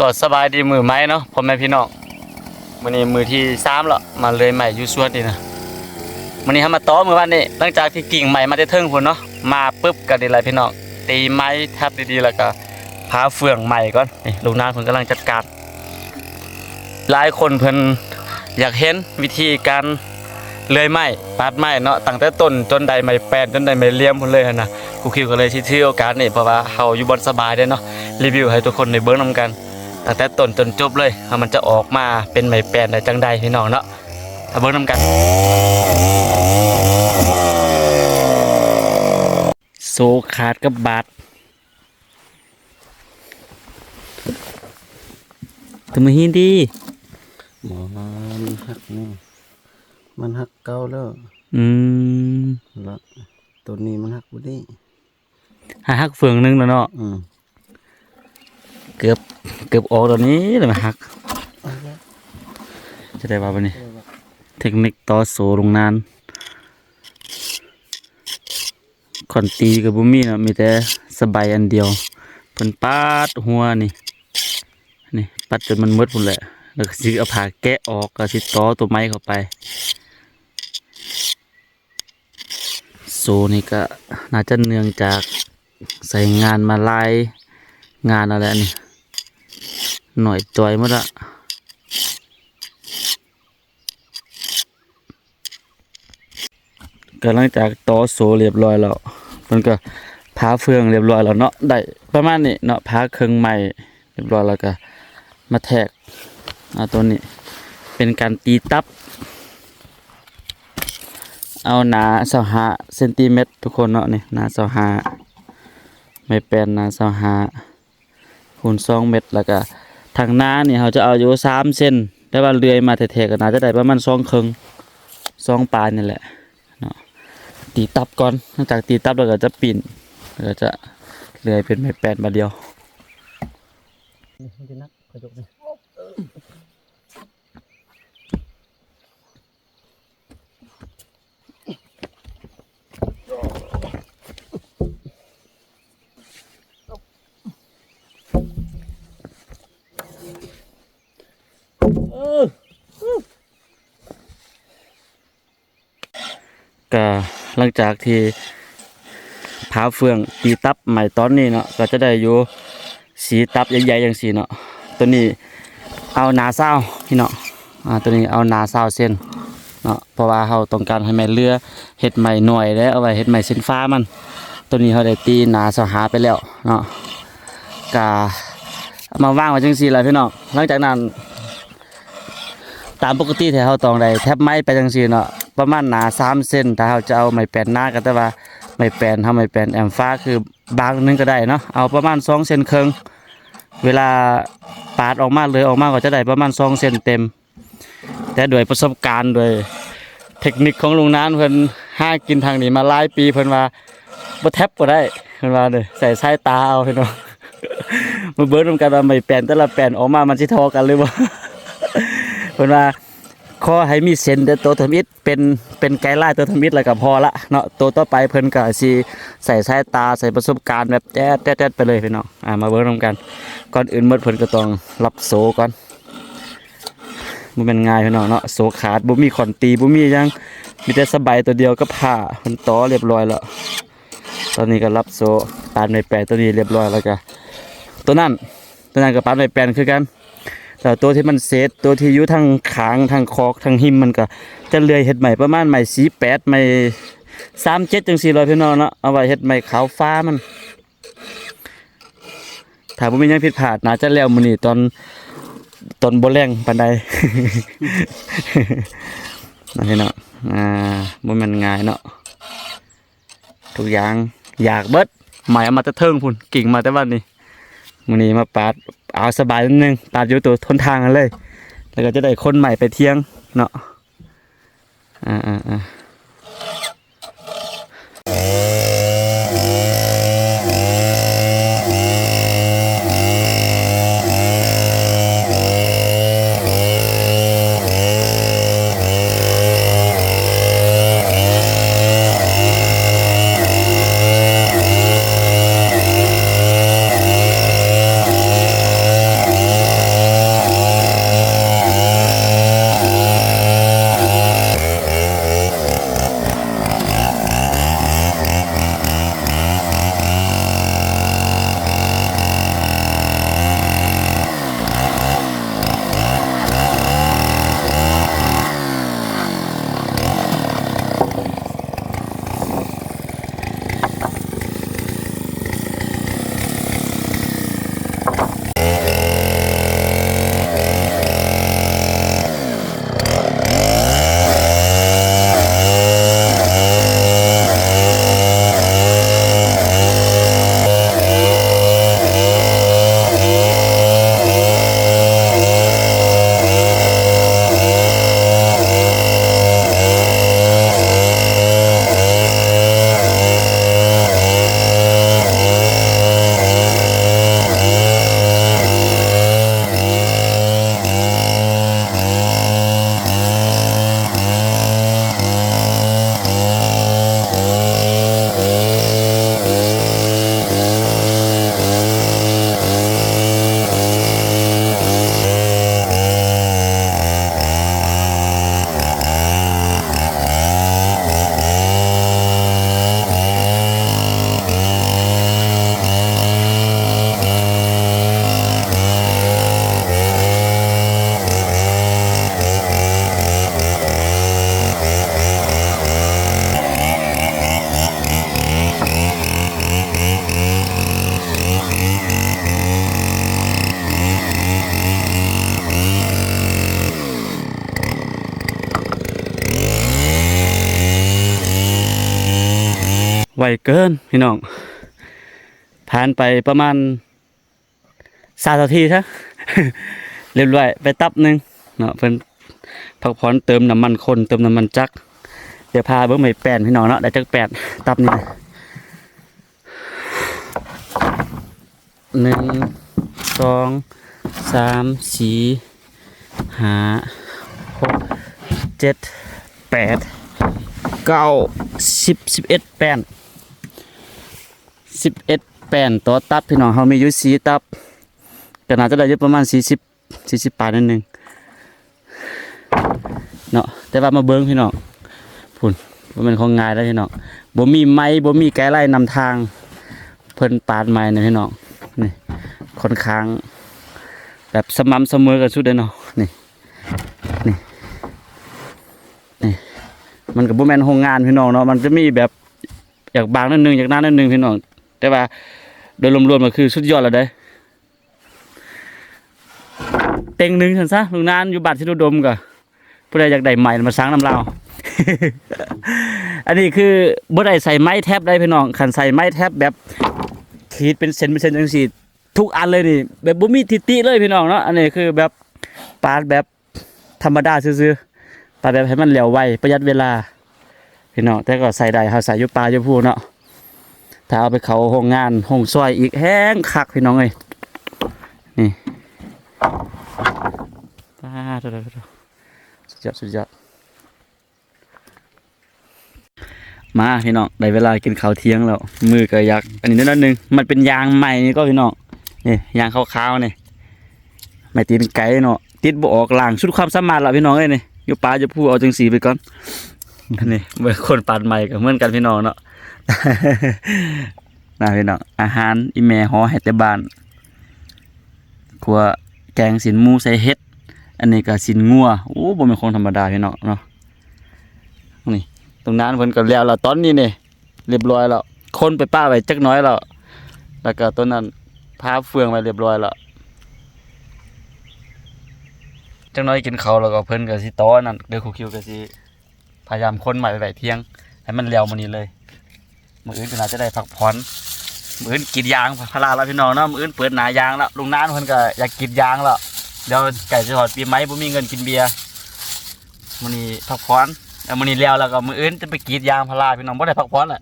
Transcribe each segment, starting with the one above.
ກໍສະບາຍດີມື້ໃໝ່ເນາະ ພໍ່ແມ່ພີ່ນ້ອງ. ມື້ນີ້ມື້ທີສາມແລ້ວ ມາເລື່ອຍໄມ້ຢູ່ສວນນີ້ນະ. ມື້ນີ້ເຮົາມາຕໍ່ມື້ວານນີ້ ຫຼັງຈາກທີ່ກິ່ງໄມ້ມາແຕ່ເທິງພຸ້ນເນາະ, ມາປຶບກໍນີ້ແຫຼະພີ່ນ້ອງ, ຕີໄມ້ແທັບດີໆ ແລ້ວກໍຜ່າເຟືອງໄມ້ກ່ອນ. ນີ້ ລຸງນາງເພິ່ນກຳລັງຈັດການ. ຫຼາຍຄົນເພິ່ນຢາກເຫັນວິທີການເລື່ອຍໄມ້ ປາດໄມ້ເນາະ, ຕັ້ງແຕ່ຕົ້ນຈົນໄດ້ໄມ້ແປ້ນ ຈົນໄດ້ໄມ້ຫຼຽມພຸ້ນເລີຍຫັ້ນນະ. ຄູຄິວກໍເລີຍຊິຖືໂອກາດນີ້ ເພາະວ່າເຮົາຢູ່ບ່ອນສະບາຍເດ້ເນາະ, ຣີວິວໃຫ້ທຸກຄົນໄດ້ເບິ່ງນຳກັນ ຕັ້ງແຕ່ຕົ້ນຈົນຈົບເລີຍ ວ່າມັນຈະອອກມາເປັນໄມ້ແປ້ນໄດ້ຈັ່ງໃດພີ່ນ້ອງເນາະ. ມາເບິ່ງນຳກັນ. ໂຊຂາດກັບບາດ. ໂຕມະຫີນຕິ? ບໍ່ ມັນຫັກນີ້, ມັນຫັກເກົ່າແລ້ວ. ອືມ ລະ ໂຕນີ້ມັນຫັກບໍ່ໄດ້, ຫາຫັກເຟືອງໜຶ່ງແລ້ວເນາະ. ອືມ ເກືອບ ເກືອບອອກແລ້ວນີ້ ແລ້ວມັນຫັກ. ຈະໄດ້ວ່າບັດນີ້ ເຕັກນິກຕໍ່ໂຊໂຮງງານ. ຄ້ອນຕີກໍບໍ່ມີເນາະ, ມີແຕ່ສະໄບອັນດຽວ. ເພິ່ນປາດຫົວນີ້ ນີ້ ປາດຈົນມັນໝົດພຸ້ນແຫຼະ, ແລ້ວກໍຊິເອົາຜ້າແກະອອກ ກໍຊິຕໍ່ຕົວໃໝ່ເຂົ້າໄປ. ໂຊນີ້ກໍໜ້າຈະເນື່ອງຈາກໃຊ້ງານມາຫຼາຍງານແລ້ວແຫຼະນີ້, ໜ້ອຍຈ່ອຍໝົດລະ. ກໍຫຼັງຈາກຕໍ່ໂຊລຽບຮ້ອຍແລ້ວ ເພິ່ນກໍຜ່າເຟືອງລຽບຮ້ອຍແລ້ວເນາະ, ໄດ້ປະມານນີ້ເນາະ, ຜ່າເຄິ່ງໄມ້ລຽບຮ້ອຍແລ້ວກໍມາແທກ. ອາ ຕົວນີ້ເປັນການຕີຕັບ, ເອົາໜາຊາວຫ້າເຊັນຕີແມັດທຸກຄົນເນາະ, ນີ້ໜາຊາວຫ້າ, ໄມ້ແປ້ນໜາຊາວຫ້າ ຄູນສອງແມັດ, ແລ້ວກະທາງໜ້ານີ້ເຮົາຈະເອົາຢູ່ສາມເຊັນ, ແຕ່ວ່າເລື່ອຍມາແທ້ໆກໍໜ້າຈະໄດ້ປະມານສອງເຄິ່ງ ສອງປາຍນີ້ແຫຼະເນາະ. ຕີຕັບກ່ອນ, ຫຼັງຈາກຕີຕັບແລ້ວກໍຈະປີ້ນ, ແລ້ວກໍຈະເລື່ອຍເປັນໄມ້ແປ້ນບາດດຽວ. ກະຫຼັງຈາກທີ່ຜ່າເຟືອງຕີຕັບໄມ້ຕອນນີ້ເນາະ, ກໍຈະໄດ້ຢູ່ສີ່ຕັບໃຫຍ່ໆ ຈັ່ງຊີ້ເນາະ. ໂຕນີ້ເອົາໜາຊາວພີ່ນ້ອງ, ອາ ໂຕນີ້ເອົາໜາຊາວເຊັນເນາະ, ເພາະວ່າເຮົາຕ້ອງການໃຫ້ໄມ້ເຫຼືອ, ເຮັດໄມ້ໜ້ອຍແລ້ວເອົາໄວ້ເຮັດໄມ້ເຊັນຟ້າມັນ. ໂຕນີ້ເຮົາໄດ້ຕີໜາຊາວຫ້າໄປແລ້ວເນາະ, ກະເອົາມາວາງໄວ້ຈັ່ງຊີ້ແຫຼະພີ່ນ້ອງ. ຫຼັງຈາກນັ້ນ ຕາມປົກກະຕິທີ່ເຮົາຕ້ອງໄດ້ແທັບໄມ້ໄປຈັ່ງຊີ້ເນາະ, ປະມານໜາສາມເຊັນ ຖ້າເຮົາຈະເອົາໄມ້ແປ້ນໜາ, ກໍແຕ່ວ່າໄມ້ແປ້ນເຮົາ ໄມ້ແປ້ນແອມຟ້າ ຄືບາງໜຶ່ງກໍໄດ້ເນາະ, ເອົາປະມານສອງເຊັນເຄິ່ງ. ເວລາປາດອອກມາ ເລີຍອອກມາກໍຈະໄດ້ປະມານສອງເຊັນເຕັມ. ແຕ່ດ້ວຍປະສົບການ ດ້ວຍເທັກນິກຂອງລຸງນານ ເພິ່ນຫາກິນທາງນີ້ມາຫຼາຍປີ, ເພິ່ນວ່າບໍ່ແທັບບໍ່ໄດ້ ເພິ່ນວ່າເດີ, ໃຊ້ສາຍຕາເອົາພີ່ນ້ອງ. ມາເບິ່ງນຳກັນວ່າໄມ້ແປ້ນແຕ່ລະແປ້ນອອກມາມັນຊິທໍ່ກັນຫຼືບໍ່. ເພິ່ນວ່າຂໍໃຫ້ມີເສັ້ນແຕ່ໂຕທຳອິດ ເປັນ ເປັນໄກລາຍໂຕທຳອິດແລ້ວກໍພໍລະເນາະ, ໂຕຕໍ່ໄປເພິ່ນກໍຊິໃຊ້ສາຍຕາ ໃຊ້ປະສົບການແບບແຈດໆໆໄປເລີຍພີ່ນ້ອງ. ອາ ມາເບິ່ງນຳກັນ, ກ່ອນອື່ນໝົດເພິ່ນກໍຕ້ອງລັບໂຊກ່ອນ. ບໍ່ແມ່ນງ່າຍພີ່ນ້ອງເນາະ, ໂຊຂາດ ບໍ່ມີຄ້ອນຕີ ບໍ່ມີຫຍັງ, ມີແຕ່ສະໄບຕົວດຽວກັບຜ້າ ເພິ່ນຕໍ່ລຽບຮ້ອຍແລ້ວ. ຕອນນີ້ກໍລັບໂຊ ປານໄມ້ແປ້ນຕົວນີ້ລຽບຮ້ອຍແລ້ວ, ກໍຕົວນັ້ນ ຕົວນັ້ນກໍປານໄມ້ແປ້ນຄືກັນ. ແລ້ວໂຕທີ່ມັນເສດ ໂຕທີ່ຢູ່ທາງຂ້າງ ທາງຄອກ ທາງຮິມ ມັນກໍຈະເລື່ອຍເຮັດໄມ້ປະມານໄມ້ສີ່ແປດ ໄມ້ສາມເຈັດ ຈັ່ງຊີ້ລະພີ່ນ້ອງເນາະ, ເອົາໄວ້ເຮັດໄມ້ຂາວຟ້າມັນ. ຖ້າບໍ່ມີຫຍັງຜິດພາດ ໜ້າຈະແລ້ວມື້ນີ້ຕອນ ຕອນບໍ່ແລງປານໃດ ນະພີ່ນ້ອງ. ອ່າ ບໍ່ແມ່ນງ່າຍເນາະ, ທຸກຢ່າງຢາກເບິດ. ໄມ້ເອົາມາແຕ່ເທິງພຸ້ນ ກິ່ງມາແຕ່ວັນນີ້, ມື້ນີ້ມາປາດ ເອົາສະບາຍໜ້ອຍໜຶ່ງ, ປາດຢູ່ໂຕທົນທາງຫັ້ນເລີຍ, ແລ້ວກໍຈະໄດ້ຂົນໄມ້ໄປຖຽງເນາະ. ອ່າໆໆ. ປເກີນພີ່ນ້ອງ ຜ່ານໄປປະມານຊາວນາທີຊະ ລຽບລ້ອຍໄປຕັບໜຶ່ງເນາະ ເພິ່ນພັກຜ່ອນເຕີມນ້ຳມັນຄົນ ເຕີມນ້ຳມັນຈັກ. ດຽວພາເບິ່ງໄມ້ແປ້ນພີ່ນ້ອງເນາະ ໄດ້ຈັກແປ້ນຕັບນີ້ ໜຶ່ງ ສອງ ສາມ ສີ່ ຫ້າ ຫົກ ເຈັດ ແປດ ເກົ້າ ສິບ ສິບເອັດແປ້ນ ສິບເອັດແປ້ນຕໍ່ຕັບພີ່ນ້ອງ ເຮົາມີຢູ່ສີ່ຕັບ ກໍໜ້າຈະໄດ້ຢູ່ປະມານສີ່ສິບ ສີ່ສິບປາຍໜ້ອຍໜຶ່ງເນາະ ແຕ່ວ່າມາເບິ່ງພີ່ນ້ອງ ພຸ້ນ ບໍ່ແມ່ນຂອງງ່າຍເດ້ພີ່ນ້ອງ ບໍ່ມີໄມ້ ບໍ່ມີໄກໄລນຳທາງ ເພິ່ນປາດໄມ້ນະພີ່ນ້ອງ ນີ້ ຄ່ອນຂ້າງແບບສະໝ່ຳສະເໝີກັນສຸດເດ້ເນາະ ນີ້ ນີ້ ນີ້ ມັນກໍບໍ່ແມ່ນໂຮງງານພີ່ນ້ອງເນາະ ມັນຈະມີແບບຢາກບາງໜ້ອຍໜຶ່ງ ຢາກໜາໜ້ອຍໜຶ່ງພີ່ນ້ອງ ແຕ່ວ່າໂດຍລວມໆກໍຄືສຸດຍອດແລ້ວເດ້. ເຕັງໜຶ່ງຊັ້ນຊະ ລຸງນານຢູ່ບ້ານສິດອຸດົມກໍ ຜູ້ໃດຢາກໄດ້ໄມ້ມາສັ່ງນຳລາວ ອັນນີ້ຄືບໍ່ໄດ້ໃສ່ໄມ້ແທັບໄດ໋ພີ່ນ້ອງ ຄັນໃສ່ໄມ້ແທັບແບບຂີດເປັນເສັ້ນເປັນເສັ້ນຈັ່ງຊີ້ ທຸກອັນເລີຍນີ້ ແບບບໍ່ມີທິດຕິເລີຍພີ່ນ້ອງເນາະ ອັນນີ້ຄືແບບປາດແບບ ທຳມະດາຊື່ໆ ປາດແບບໃຫ້ມັນແຫຼວໄວ ປະຢັດເວລາພີ່ນ້ອງ ແຕ່ກໍໃຊ້ໄດ້ ເຮົາໃຊ້ຢູ່ປ່າຢູ່ພູເນາະ ຖ້າເອົາໄປເຂົ້າໂຮງງານໂຮງຊອຍອີກແຮງຄັກພີ່ນ້ອງເອີຍ ນີ້ ປາດໂທ້ ສຸດຍອດ ສຸດຍອດ. ມາພີ່ນ້ອງ ໄດ້ເວລາກິນເຂົ້າທ່ຽງແລ້ວ ມື້ກໍຢາກອັນນີ້ໜ້ອຍໜຶ່ງ ມັນເປັນຢາງໃໝ່ນີ້ກໍພີ່ນ້ອງ ນີ້ຢາງຂາວໆນີ້ ໄມ້ຕີນໄກ່ເນາະ ຕິດບໍ່ອອກ ລ້າງສຸດຄວາມສາມາດລະພີ່ນ້ອງເອີຍ ນີ້ຢູ່ປ່າຢູ່ພູ ເອົາຈັ່ງຊີ້ໄປກ່ອນ ອັນນີ້ເບິ່ງຄົນປາດໄມ້ກໍເໝືອນກັນພີ່ນ້ອງເນາະ ນະພີ່ນ້ອງ ອາຫານອີ່ແມ່ຫໍ່ໃຫ້ແຕ່ບ້ານ ຂົ້ວແກງຊີ້ນໝູໃສ່ເຫັດ ອັນນີ້ກໍຊີ້ນງົວ ໂອ້ ບໍ່ແມ່ນຂອງທຳມະດາພີ່ນ້ອງເນາະ. ນີ້ ຕອງນັ້ນເພິ່ນກໍແລ້ວລະ ຕອນນີ້ນີ້ ລຽບລ້ອຍແລ້ວ ຄົນໄປປະໄວ້ຈັກໜ້ອຍແລ້ວ ແລ້ວກໍຕົວນັ້ນພາເຟືອງໄວ້ລຽບລ້ອຍແລ້ວ ຈັກໜ້ອຍກິນເຂົ້າແລ້ວກໍເພິ່ນກໍຊິຕໍ່ນັ້ນ ເດີ ຄູຄິວກໍຊິພະຍາຍາມຂົນໄມ້ໄວ້ທ່ຽງ ໃຫ້ມັນແລ້ວມື້ນີ້ເລີຍ ມື້ອື່ນກໍໜ້າຈະໄດ້ພັກຜ່ອນ ມື້ອື່ນກຣີດຢາງພາລາແລ້ວພີ່ນ້ອງເນາະ ມື້ອື່ນເປີດໜ້າຢາງແລ້ວ ລຸງນານເພິ່ນກໍຢາກກຣີດຢາງແລ້ວ ດຽວໃກ້ຊິຮອດປີໃໝ່ບໍ່ມີເງິນກິນເບຍ ມື້ນີ້ພັກຜ່ອນ ເອີ ມື້ນີ້ແລ້ວ ແລ້ວກໍມື້ອື່ນຈະໄປກຣີດຢາງພາລາພີ່ນ້ອງ ບໍ່ໄດ້ພັກຜ່ອນແຫຼະ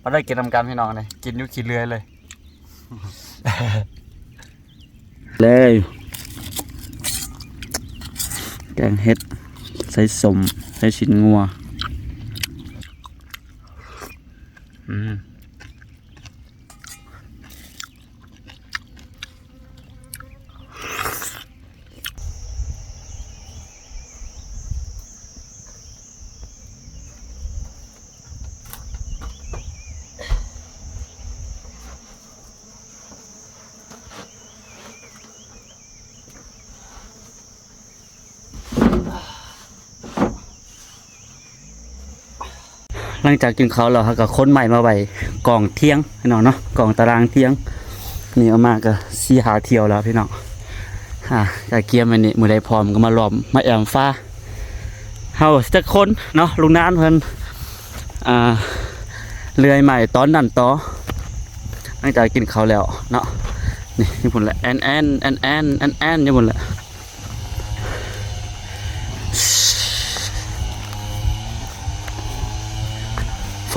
ບໍ່ໄດ້ກິນນຳກັນພີ່ນ້ອງ ນີ້ກິນຢູ່ຂີ້ເລື່ອຍເລີຍ ເລີຍ ແກງເຫັດ ໃສ່ສົ້ມ ໃສ່ຊີ້ນງົວ ອືມ. ຫຼັງຈາກກິນເຂົ້າແລ້ວ ເຮົາກໍຂົນໄມ້ມາໄວ້ກອງທ່ຽງພີ່ນ້ອງເນາະ ກອງຕາລາງທ່ຽງ ນີ້ເອົາມາກໍສີ່ຫ້າຖ້ຽວແລ້ວພີ່ນ້ອງ ອາ ກະກຽມໄວ້ນີ້ ມື້ໃດພ້ອມກໍມາລ້ອມ ມາແອ້ມຟ້າ ເຮົາຈັກຄົນເນາະ ລຸງນານເພິ່ນ ອ່າ ເລື່ອຍໄມ້ຕອນນັ້ນຕໍ່ ຫຼັງຈາກກິນເຂົ້າແລ້ວເນາະ ນີ້ຢູ່ພຸ້ນແຫຼະ ແອນໆ ແອນໆ ແອນໆ ຢູ່ພຸ້ນແຫຼະ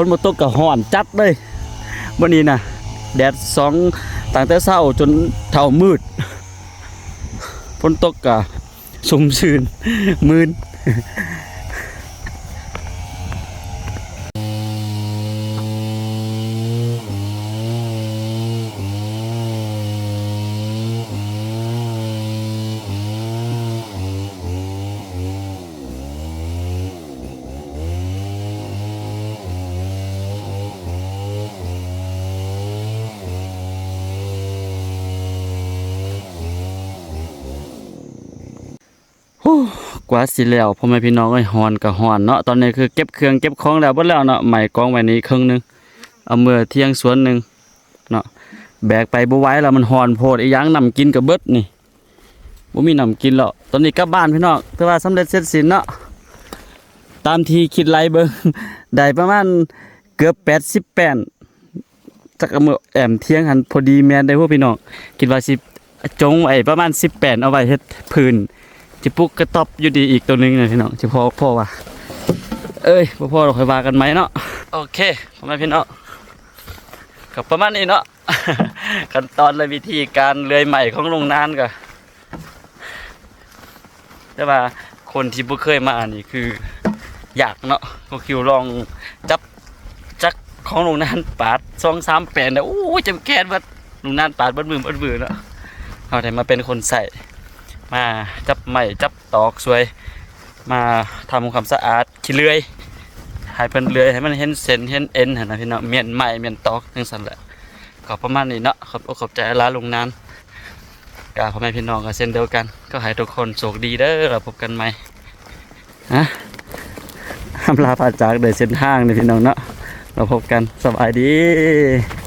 ຝົນບໍ່ຕົກກໍຮ້ອນຈັດເລີຍມື້ນີ້ນະ ແດດສ່ອງຕັ້ງແຕ່ເຊົ້າຈົນເທົ່າມືດ ຝົນຕົກກໍ ຊຸ່ມຊື່ນ ມື່ນ. ໂອ້ ກວ່າຊິແລ້ວ ພໍ່ແມ່ພີ່ນ້ອງເອີຍ ຮ້ອນກໍຮ້ອນເນາະ ຕອນນີ້ຄືເກັບເຄື່ອງເກັບຂອງແລ້ວເບິດແລ້ວເນາະ ໄມ້ກອງໄວ້ນີ້ເຄິ່ງໜຶ່ງ ເອົາເມືອທ່ຽງສວນໜຶ່ງເນາະ ແບກໄປບໍ່ໄຫວແລ້ວ ມັນຮ້ອນໂພດ ອີ່ຫຍັງ ນ້ຳກິນກໍເບິດນີ້ ບໍ່ມີນ້ຳກິນແລ້ວ ຕອນນີ້ກັບບ້ານພີ່ນ້ອງ ຖືວ່າສຳເລັດເສັດສິ້ນເນາະ ຕາມທີ່ຄິດໄລ່ເບິ່ງ ໄດ້ປະມານ ເກືອບແປດສິບແປ້ນ ຈັກເອົາມາແອ້ມທຽງຫັ້ນ ພໍດີແມ່ນໄດ້ບໍ່ພີ່ນ້ອງ? ຄິດວ່າຊິຈົງໄວ້ປະມານສິບແປ້ນ ເອົາໄວ້ເຮັດພື້ນ ຊິປຸກກະຕ໊ອບຢູ່ນີ້ອີກໂຕໜຶ່ງນະພີ່ນ້ອງ ຊິພໍ ພໍວ່າ ເອີຍ ບໍ່ພໍດອກ ຄ່ອຍວ່າກັນໃໝ່ເນາະ. ໂອເຄ ພໍ່ແມ່ພີ່ນ້ອງ ກໍປະມານນີ້ເນາະ ຂັ້ນຕອນ ແລະ ວິທີການເລື່ອຍໄມ້ຂອງລຸງນານກໍ ແຕ່ວ່າຄົນທີ່ບໍ່ເຄີຍມານີ້ຄືຍາກເນາະ ກໍຄິວລອງຈັບຈັກຂອງລຸງນານປາດສອງສາມແປນນະ ໂອ້ຍ ເຈັບແຂນເບິດ ລຸງນານປາດເບິດມື້ເບິດມື້ເນາະ. ເຮົາໄດ້ມາເປັນຄົນໃຊ້ ມາຈັບໄມ້ຈັບຕອກຊ່ວຍ ມາທຳຄວາມສະອາດຂີ້ເລື່ອຍ ໃຫ້ເພິ່ນເລື່ອຍໃຫ້ມັນເຫັນເສັ້ນເຫັນເອັນຫັ້ນນະພີ່ນ້ອງ ມ້ຽນໄມ້ມ້ຽນຕອກຈັ່ງຊັ້ນແຫຼະ. ກໍປະມານນີ້ເນາະ ຂອບອົກຂອບໃຈຫຼາຍລຸງນານ ກະພໍ່ແມ່ພີ່ນ້ອງກໍເຊັ່ນດຽວກັນ ກໍໃຫ້ທຸກຄົນໂຊກດີເດີ ແລ້ວພົບກັນໃໝ່ ຮະ ອຳລາພາຈາກໂດຍເສັ້ນທາງເດີພີ່ນ້ອງເນາະ ແລ້ວພົບກັນ ສະບາຍດີ.